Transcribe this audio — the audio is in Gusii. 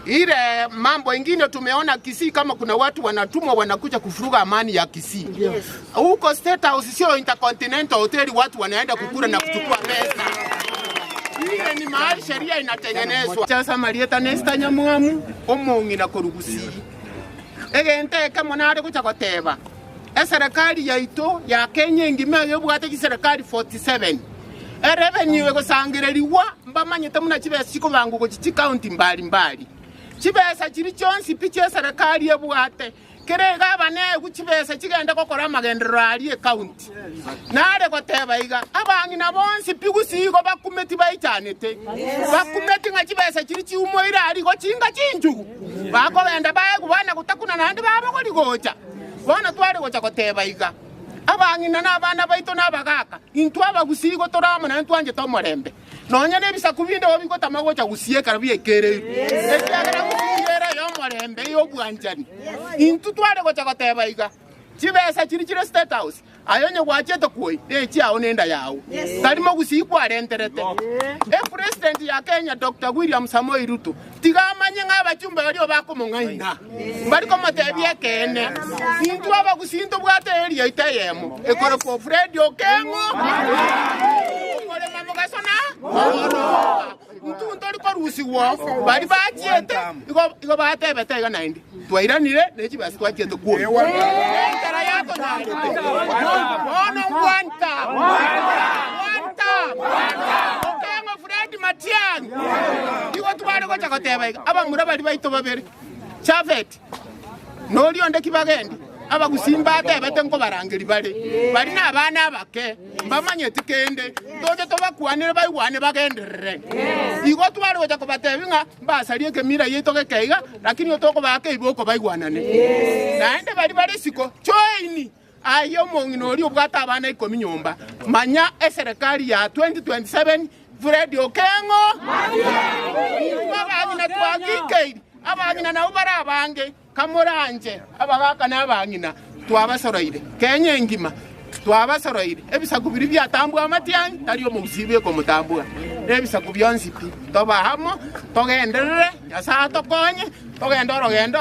Ile mambo ingine tumeona Kisii kama kuna watu wanatumwa wanakuja kuvuruga amani ya Kisii. Huko State House sio Intercontinental Hotel, watu wanaenda kukula na kuchukua pesa. Ile ni mahali sheria inatengenezwa. Sasa Marieta Nesta Nyamwamu omong'ina korwa Gusii. Egento ekemo nare gocha goteba eserekari yaito ya Kenya engima eye ebwate chiserekari 47 erevenue egosangererigwa mbamanyete buna chibesa chikobangwa gochia chikaunti mbari mbari. Chibesa chiria chionsi pi chieserekari ebwate kera iga abanegwe chibesa chigende gokora amagenderero aria ekaunti. Nare goteba iga, abang'ina bonsi pi gusii igo bakumeti baichanete, bakumeti ng'a chibesa chiria chiumoire aria igo chinga chinchugu, bakogenda baegwe bana gotakuna naende babogori gocha. Bono tware gocha goteba iga, abang'ina na abana baito na abagaaka, intwe abagusii igo tore amo naende twanchete omorembe. Nonya nebisaku binde igo bigotama gocha gusii ekero biaikereirwe, ekiagera gusii igo ere ey'omorembe, ey'obwanchani. Intwe tware gocha goteba iga, Chibesa chiria chire State House, aye onye gwachete kwoi, nechiao nenda yao. Tari mogusii kwarenterete. Epresident ya Kenya Doctor William Samoei Ruto tiga amanye ng'a abachumbe baria bakomong'aina mbari komotebia ekeene. Intwe abagusii ntobwate area yaito eyemo ekorokwa Fred Okeng'o okorema mogaso na mogoroba. Intwe ntori korusigwa baria bachiete igo igo batebete iga naende twairanire ne chibesa twachiete kwoyia. Enchera yatonyarete bono ngwanta ngwanta Okeng'o Fred Matiang'i igo tware gocha goteba iga abamura baria baito babere Japhet Noria onde ki bagende? Abagusii mbatebete nkobarangeria bare, bari nabana abake, mbamanyeti kende, toche tobakwanere baigwane bagenderere. Igo tware gocha kobatebia ng'a mbasarie ekemira giaito geke iga, lakini otokobaaka eiboko baigwanane. Naende baria bare isiko, join! Aye omong'ina oria obwate abana ikomi nyomba, manya eserekari ya 2027 Fred Okeng'o! Intwe abang'ina twagikeiri, abang'ina nabwo bare abange, kamoranche abagaka na abang'ina twabasoroire. Kenya engima twabasoroire, ebisaku biria biatambwa amatiang'i tari omogusii bweka omotambwa, nebisaku bionsi pi. Tobe amo, togenderere, Nyasae atokonye, togende orogendo.